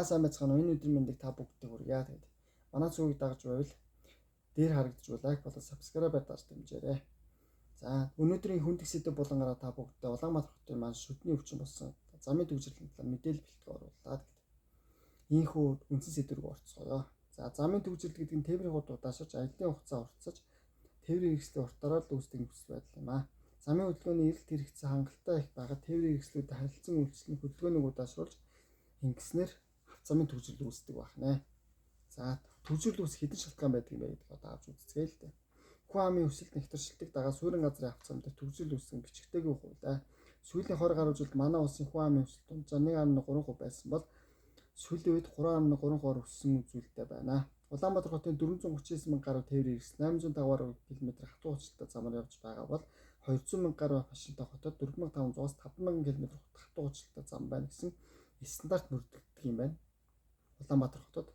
За, сайн байцгаана уу. Энэ өдрийн мэндийг та бүгдтэй хүргье. Тэгээд манай цүнхийг дагаж байвал дээр харагдаж буй лайк болон subscribe дарж дэмжээрэй. За, өнөөдрийн хүндэх сэдэв булангараа та бүгдтэй Улаанбаатар хотын маань шүдний өвчин болсон замын түгжрэлийн талаар мэдээлэл бэлтгэж орууллаа. Ийхүү үндсэн сэдв рүү орцгоё. За, замын түгжрэл гэдэг нь тээврийн хурд удааширч, аяллын хугацаа уртсаж, тээврийн хэрэгслийн уртаараа л үүсдэг нөхцөл байдал юм аа. Замын хөдөлгөөний эрэлт хэрэгцээ хангалттай их байгаад тээврийн хэрэгслүүдэд харилцан үйлчлэл нь хөдөлгөөнийг удаашруулж ингэснээр замын түгжрэл үүсдэг байх нэ. За, түгжрэл үүсэх хэдэн шалтгаан байдаг юм бэ гэдгийг одоо авч үзцгээе л дээ. Хүн амын өсөлт нэгтэршилдэг дагаа суурин газрын авц зам дээр түгжрэл үүсгэн бичигдээгүй хуулаа. Сүүлийн 20 гаруй жилд манай улсын хүн амын өсөлт дунджаар 1.3% байсан бол сүүлийн үед 3.3%-аар өссөн үзүүлэлттэй байна. Улаанбаатар хотын 439 мянга гаруй тээврийн хэрэгсэл 805 гаруй км хатуу хурцтай замаар явж байгаа бол 200 мянга гаруй машинтай хотод 4500-аас 5000 км хатуу хурцтай зам байна гэсэн стандарт мөрдөгддөг юм байна. Улаанбаатар хотод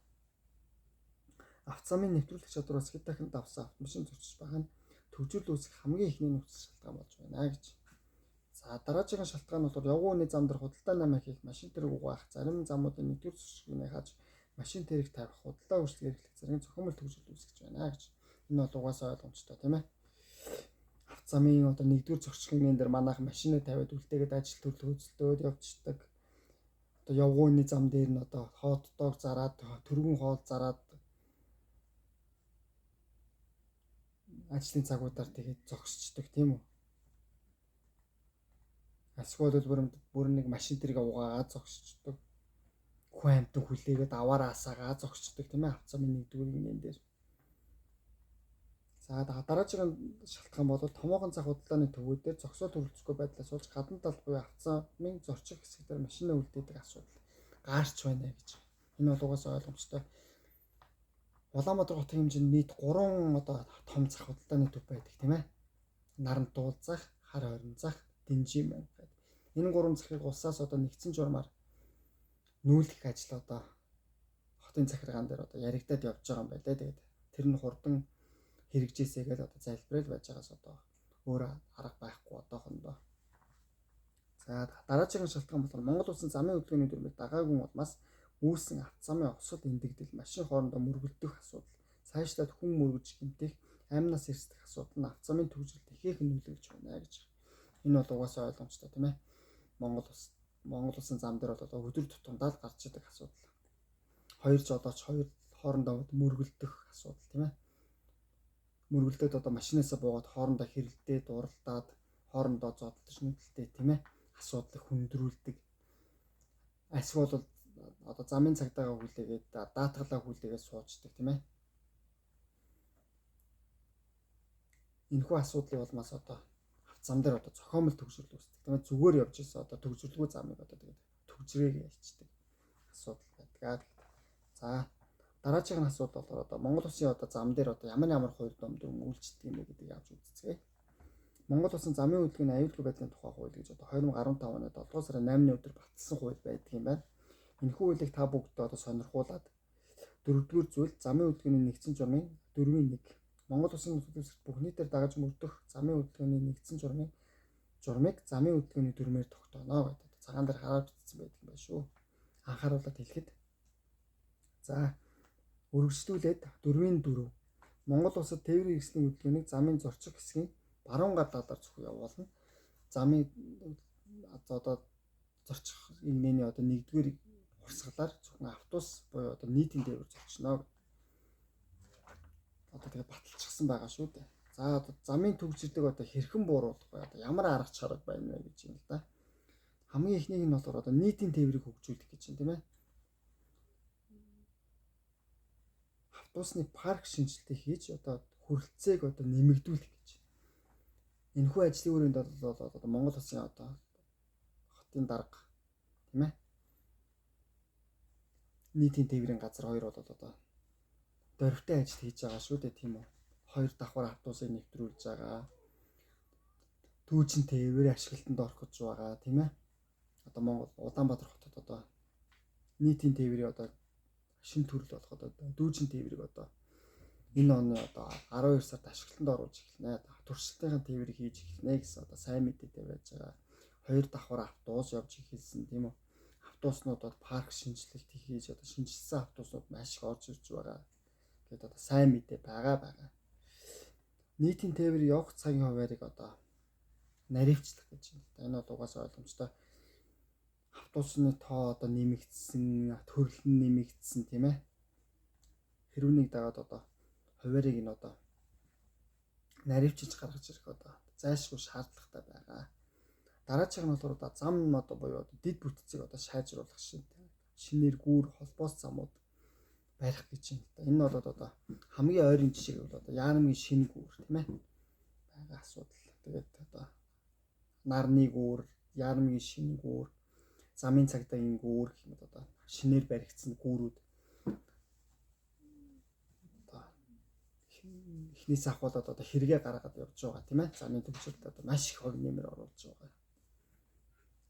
авц замын нэвтрүүлэх чадвараас хэд дахин давсан автомашин зөрчиж байгаа нь төгжрөл үүсэх хамгийн эхний нөхцөл шалтгаан болж байна гэж. За, дараагийн шалтгаан нь болохоор явган үний зам дээр худалдаа намаа хийх, машин тэрэг угаах, зарим замуудын нэгдүгээр зөрчилгөөний хаж машин тэрэг тавих, худалдаа үйлчилгээ эрхлэх зэрэг зохиомол төгжрөл үүсгэж байна гэж. Энэ бол угаасаа ойлгомжтой, тийм ээ. Авц замын одоо нэгдүгээр зөрчилгөөний дээр манайх машинаа тавиад үлдээгээд ажил төрөл хөөцөлдөөд явждаг. Одоо явган үний зам дээр нь одоо хот дог зараад, түргэн хоол зараад ажлын цагуудаар тэгээд зогсчдөг, тийм үү? Эсвэл бүр нэг машин тэрэг угаагаа зогсчдөг. Хүн амьтан хүлээгээд аваараа асаагаа зогсчдөг, тийм ээ, авц замын нэгдүгээр гинэн дээр. За, дараагийн шалтгаан бол томоохон зах худалдааны төвүүд дээр зогсоол хүрэлцэхгүй байдлаас болж гадна талд буюу авц замын зорчих хэсэг дээр машинаа үлдээдэг асуудал гаарч байна гэж. Энэ бол угаасаа ойлгомжтой. Улаанбаатар хотын хэмжээнд нийт 3 одоо том зах худалдааны төв байдаг, тийм ээ. Нарантуул зах, Хар хорин зах, Дэнжин байна гэдэг. Энэ 3 захыг улсаас одоо нэгдсэн журмаар нүүлгэх ажил одоо хотын захиргаан дээр одоо яригадад явж байгаа юм байна лээ. Тэгээд тэр нь хурдан хэрэгжээсэй гэж одоо залбирал байж байгаас одоо өөр арга байхгүй одоохондоо. За, дараагийн шалтгаан болохоор Монгол улсын замын хөдөлгөөний дүрмийг дагаагүй улмаас үүсэн авц замын осол эндэгдэл, машин хоорондоо мөргөлдөх асуудал, цаашлаад хүн мөргөж гэмтэх, амнаас эрсдэх асуудал нь авц замын түгжрэлд ихээхэн нөлөөлж байна гэж. Энэ бол угаасаа ойлгомжтой, тийм ээ. Монгол улсын зам дээр бол өдөр тутамдаа л гарч идэг асуудал. Хоёр жолооч хоёр хоорондоо мөргөлдөх асуудал, тийм ээ. Мөргөлдөөд одоо машинаасаа буугаад хоорондоо хэрэлдээд, уралдаад, хоорондоо зодтолж нүдэлтэй, тийм ээ. Асуудлыг хүндрүүлдэг. Эсвэл бол одоо замын цагдаагаа хүлээгээд, даатгалаа хүлээгээд суучдаг, тийм ээ. Энэхүү асуудлын улмаас одоо авц зам дээр одоо зохиомол төгжрөл үүсдэг. Тийм ээ, зүгээр явж исэн одоо төгжрөлгүй замыг одоо тэгээд төгжрээ гэж асуудал байдаг. За, дараагийн асуудал болохоор одоо Монгол улсын одоо зам дээр одоо ямар ямар хууль дүрэм дүрм үйлчилдэг юм бэ гэдгийг авч үзцгээе. Монгол улсын замын хөдөлгөөний аюулгүй байдлын тухай хууль гэж одоо 2015 оны 7 сарын 8-ны өдөр баталсан хууль байдаг юм байна. Энэхүү хуулийг та бүгдээ одоо сонирхуулаад дөрөвдүгээр зүйл замын хөдөлгөөний нэгдсэн журмын 4-ийн 1 Монгол улсын нөхцөл бүх нийтээр дагаж мөрдөх замын хөдөлгөөний нэгдсэн журмын журмыг замын хөдөлгөөний дүрмээр тогтооно гэдэг. Цагаан дээр хараад бичсэн байдаг юм байна шүү. Анхааруулаад хэлэхэд. За, үргэлжлүүлээд 4-ийн 4 Монгол улсад тээврийн хэрэгслийн хөдөлгөөнийг замын зорчих хэсгийн баруун гар талаар зөвхөн явуулна. Замын одоо зорчих нэгний одоо нэгдүгээр урсгалаар зөвхөн автобус буюу одоо нийтийн тээвэр зорчно. Одоо тэгээ баталчихсан байгаа шүү дээ. За, одоо замын түгжрэлийг одоо хэрхэн бууруулах вэ? Одоо ямар арга чарга байна вэ гэж юм л да. Хамгийн эхнийх нь болохоор одоо нийтийн тээврийг хөгжүүлэх гэж байна, тийм ээ. Автобусны парк шинжилгээ хийж одоо хүрэлцээг одоо нэмэгдүүлэх гэж. Энэхүү ажлын өрөөнд бол одоо Монгол улсын одоо хотын дарга, тийм ээ. Нийтийн тээврийн газар хоёр бол одоо дөрвтэй ажил хийж байгаа шүү дээ, тийм үү? Хоёр давхар автобусыг нэвтрүүлж байгаа. Түүжин тээврийн ашиглалтанд орох гэж байгаа, тийм ээ. Одоо Монгол Улаанбаатар хотод одоо нийтийн тээврийн одоо шин төрөл болох одоо дүүжин тээврийг одоо энэ оны одоо 12 сард ашиглалтанд оруулж эхэлнэ. Туршилтын тээврийг хийж эхэлнэ гэсэн одоо сайн мэдээтэй байж байгаа. Хоёр давхар автобус явж эхэлсэн, тийм үү? Автобуснууд бол парк шинжилэлт хийж одоо шинжилсэн автобуснууд маш их орж ирж байгаа гэдэг одоо сайн мэдээ байгаа. Нийтийн тээвэр явах цагийн хуваарийг одоо наривчлах гэж байна. Энэ бол угаасаа ойлгомжтой. Автобусны тоо одоо нэмэгдсэн, төрөл нь нэмэгдсэн, тийм ээ. Хэрүүнийг дагаад одоо хуваарийг нь одоо наривчилж гаргаж ирэх одоо зайлшгүй шаардлагатай байгаа. Дараачих нь болохоор одоо зам одоо буюу одоо дэд бүтцийг одоо шаажруулах шин шинээр гүүр холбоос замууд барих гэж байна. Энэ бол одоо хамгийн ойрын жишээ гэвэл одоо Яармгийн шинэ гүүр, тийм ээ. Байгаа асуудал. Тэгээд одоо нарны гүүр, Яармгийн шинэ гүүр, замын цагдаагийн гүүр гэх мэт одоо шинээр баригдсан гүүрүүд одоо эхнээс ахуулаад одоо хэрэгээ гаргаад явж байгаа, тийм ээ. Замын төвчөлд одоо маш их хувь нэмэр оруулж байгаа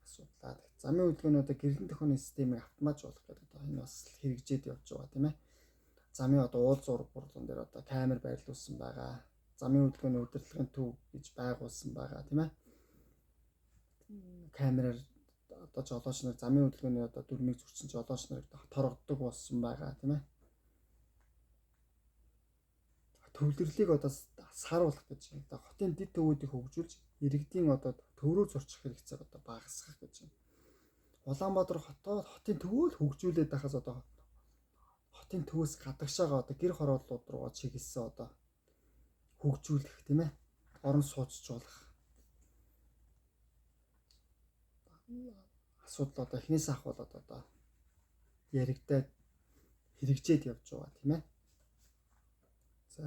асуудлаа. Замын хөдөлгөөний одоо гэрлийн төхөөний системийг автоматжуулах гэдэг одоо энэ бас хэрэгжээд явж байгаа, тийм ээ. Замын одоо уул зураг бурлан дээр одоо камер байрлуулсан байгаа. Замын хөдөлгөөний удирдлагын төв гэж байгуулсан байгаа, тийм ээ. Камераар одоо жолооч нар замын хөдөлгөөний одоо дүрмийг зөрчсөн жолооч нарыг торгодог болсон байгаа, тийм ээ. Төвлөрлийг одоо сааруулах гэж байна. Одоо хотын дэд төвүүдийг хөгжүүлж иргэдийн одоо төврөө зурчих хэрэгцээг одоо багасгах гэж байна. Улаанбаатар хотоо хотын төвөөл хөгжүүлээд байхаас одоо хотын төвөөс гадагшаага одоо гэр хорооллууд руугаа чиглэсэн одоо хөгжүүлэх, тийм ээ. Орон сууцжуулах асуудал одоо эхнээс ахуулаад одоо яригадаад хэрэгжээд явж байгаа, тийм ээ. За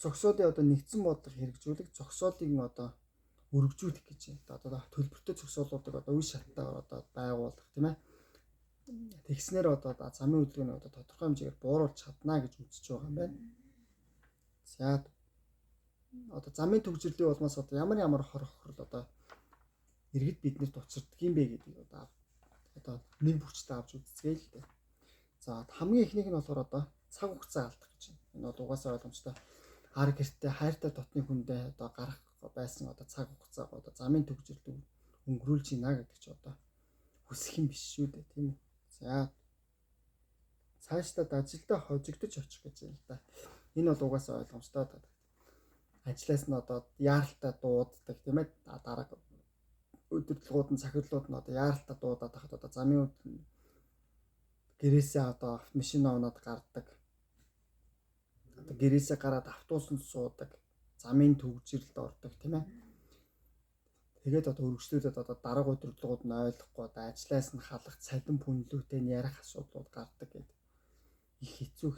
зогсоолын одоо нэгдсэн бодлого хэрэгжүүлэх, зогсоолыг нь одоо өргөжүүлэх гэж байна. Одоо төлбөртэй зогсоолуудыг одоо үе шаттайгаар одоо байгуулах, тийм ээ. Тэгснээр одоо замын хөдөлгөөнийг одоо тодорхой хэмжээгээр бууруулж чадна гэж үзэж байгаа юм байна. За одоо замын төвжирлийн улмаас одоо ямар ямар хор хохирол одоо иргэд биднэрт учирдаг юм бэ гэдгийг одоо нэг бүрчтэй авч үзцгээе л дээ. За хамгийн эхнийх нь болохоор одоо цаг хугацаа алдах гэж байна. Энэ бол угаасаа ойлгомжтой. Ар гэртээ хайртай дотны хүндээ одоо гарах байсан одоо цаг хугацааг одоо замын төгжрэлд өнгөрүүлж байна гэдэг чи одоо хүсэх юм биш шүү дээ, тийм үү? За цаашлаад ажилдаа хожигдож очих гэж байна л да. Энэ бол угаасаа ойлгомжтой. Ажлаас нь одоо яаралтай дууддаг, тийм ээ. Дарга өдөрлгүүд нь цахирлууд нь одоо яаралтай дуудаад тахад одоо замын гэрээсээ одоо автомашин оноод гардаг. Одоо гэрээсээ гараад автобусанд суудаг. Замын төгжрэлд ордог, тийм ээ. Тэгээд одоо өргөжлүүлээд одоо дарга удирдлагууд нь ойлгохгүй одоо ажлаас нь халах, цалин пүнлүүтэй нь ярих асуудлууд гардаг гэдэг. Их хэцүү.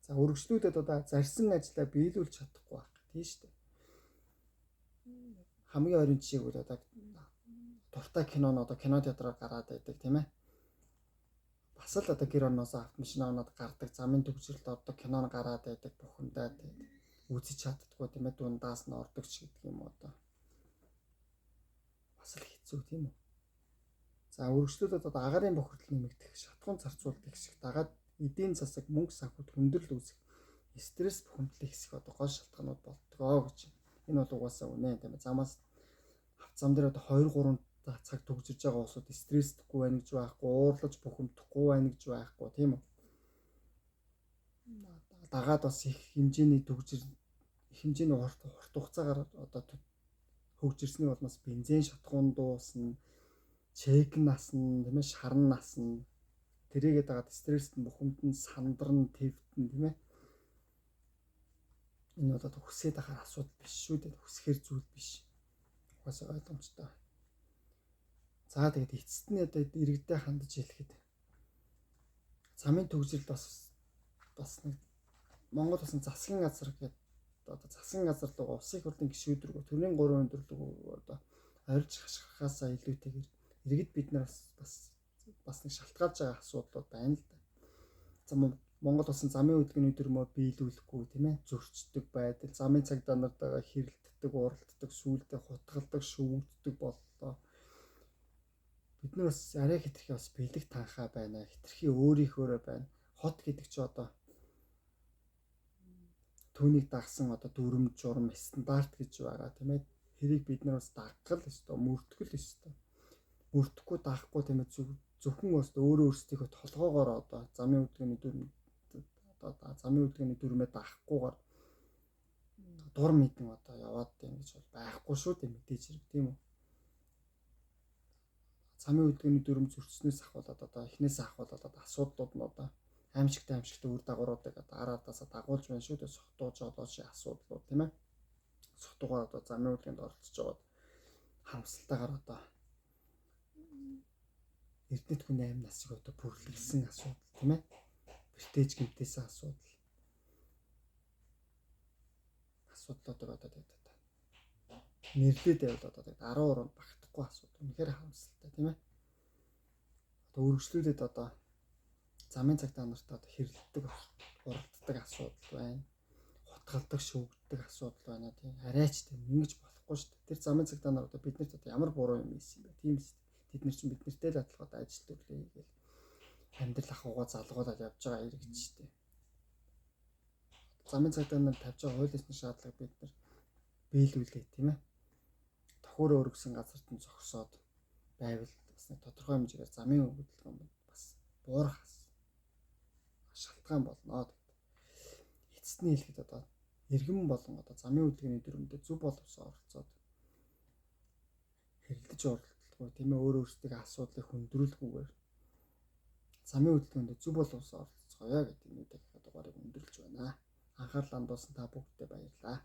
За өргөжлүүлээд одоо зарсан ажлаа биелүүлж чадахгүй байх, тийм шүү дээ. Хамгийн ойрын жишээг бол одоо дуртай кино нь одоо кино театраар гараад байдаг, тийм ээ. Бас л одоо гэр орноос автомашин оноод гардаг, замын төгжрэлд ордог, кино нь гараад байдаг, бухимдаад үзэж чаддаггүй, тийм ээ, дундаас нь ордог ч гэдэг юм одоо. Бас л хэцүү, тийм үү? За өргөжлүүлээд одоо агарын бохирдол нэмэгдэх, шатхуун зарцуулдаг хэсэг дагаад эдийн засаг, мөнгө санхүүд хүндрэл үүсэх, стресс бухимдлын хэсэг одоо гол шалтгаанууд болдгоо гэж. Энэ бол угаасаа үнэ, тийм ээ. Замаас зам дээр одоо 2 3 цаг төгжирж байгаа улсууд стрессдэггүй байна гэж байхгүй, уурлаж бухимдахгүй байна гэж байхгүй, тийм үү? Дагаад бас их хэмжээний төгжир, их хэмжээний урт хугацаагаар одоо хөгжирсний улмаас бензин шатхуун дуусна, чек насна, тийм ээ, шарн насна. Тэрийгээ дагаад стресст нь бухимдна, сандарна, твдэн, тийм ээ. Энэ бол одоо хүсээд ахаар асуудал биш шүү дээ. Хүсэхэр зүйл биш. Угаасаа ойлгомжтой. За тэгээд эцэст нь одоо иргэдээ хандаж хэлэхэд замын төгжрэлд бас нэг Монгол улсын засгийн газар гэдэг одоо засгийн газар руу улсын хурлын гишүүд рүү төрийн 3 өндөрлөг одоо орж хашгирахаасаа илүүтэйгээр иргэд бид нар бас нэг шалтгаалж байгаа асуудлууд байна л да. За Монгол улсын замын хөдөлгөөний дүрмөө биелүүлэхгүй, тийм ээ, зөрчдөг байдал, замын цагдаа нартайгаа хэрэлддэг, уралддаг, сүүлдээ хутгалдаг, шүүгддэг боллоо. Бид нар бас арай хэтэрхий бас бэлэг танхаа байна. Хэтэрхий өөрийнхөөрөө байна. Хот гэдэг чи одоо түүнийг дагсан одоо дүрм журм стандарт гэж байгаа, тийм ээ. Тэрийг бид нар бас дагах л ёстой, мөрдөх л ёстой. Мөрдөхгүй даахгүй тийм ээ, зөвхөн бас өөрөө өөрсдийнхөө толгоогоор одоо замын хөдөлгөөний дүрм одоо замын хөдөлгөөний дүрмээ даахгүйгээр дур мэдэн одоо яваад юм гэж бол байхгүй шүү дээ, мэдээж хэрэг, тийм үү. Замын хөдөлгөөний дүрм зөрчснөөс ахуулаад одоо эхнээс ахуулаад одоо асуудлууд нь одоо аимшигтай аимшигтай үр дагавруудыг одоо ар ардаасаа дагуулж байна шүү дээ. Сохтуу жолооч асуудлууд, тийм ээ. Сохтуугаар одоо замын хөдөлгөөнд оролцож байгаад харамсалтайгаар одоо Эрдэнэт хүн 8 насыг одоо бүрлэглэсэн асуудал, тийм ээ. Бэртэж гэмтээсэн асуудал. Асуудлуудыг одоо тэгээд одоо нэрлээд байвал одоо тэгээд 10 уранд багтахгүй асуудал. Үнэхээр харамсалтай, тийм ээ. Одоо үргэлжлүүлээд одоо замын цагтаа нарт одоо хэрэлддэг, уралддаг асуудал байна. Хутгалдаг, шүүгддэг асуудал байна, тийм. Арайч тийм ингэж болохгүй шүү дээ. Тэр замын цагтаа нар одоо биднэрт одоо ямар буруу юм хийсэн бэ? Тийм биз. Тэд нар чинь биднэртэй л адилхан одоо ажил төрлөө хийгээл амьдрал ахуйгаа залгуулаад явж байгаа иргэд шүү дээ. Замын цагдаа нар тавьж байгаа хуулийн ёсны шаардлага бид нар биелүүлээ, тийм ээ. Тохиороо өргөсөн газарт нь зогсоод байвал бас нэг тодорхой хэмжээгээр замын хөдөлгөөн бас буурах шалтгаан болно. Эцэст нь хэлэхэд одоо иргэн болон одоо замын хөдөлгөөний дүрмэндээ зөв боловсон оролцоод хэрэлдэж оролдохгүй, тийм ээ, өөр өөрсдийн асуудлыг хүндрүүлэхгүйгээр замын хөдөлгөөнд зөв боловсон оролцоё гэдэг нэг дугаарыг өндөрлөж байна. Анхаарал хандуулсан та бүгдэд баярлалаа.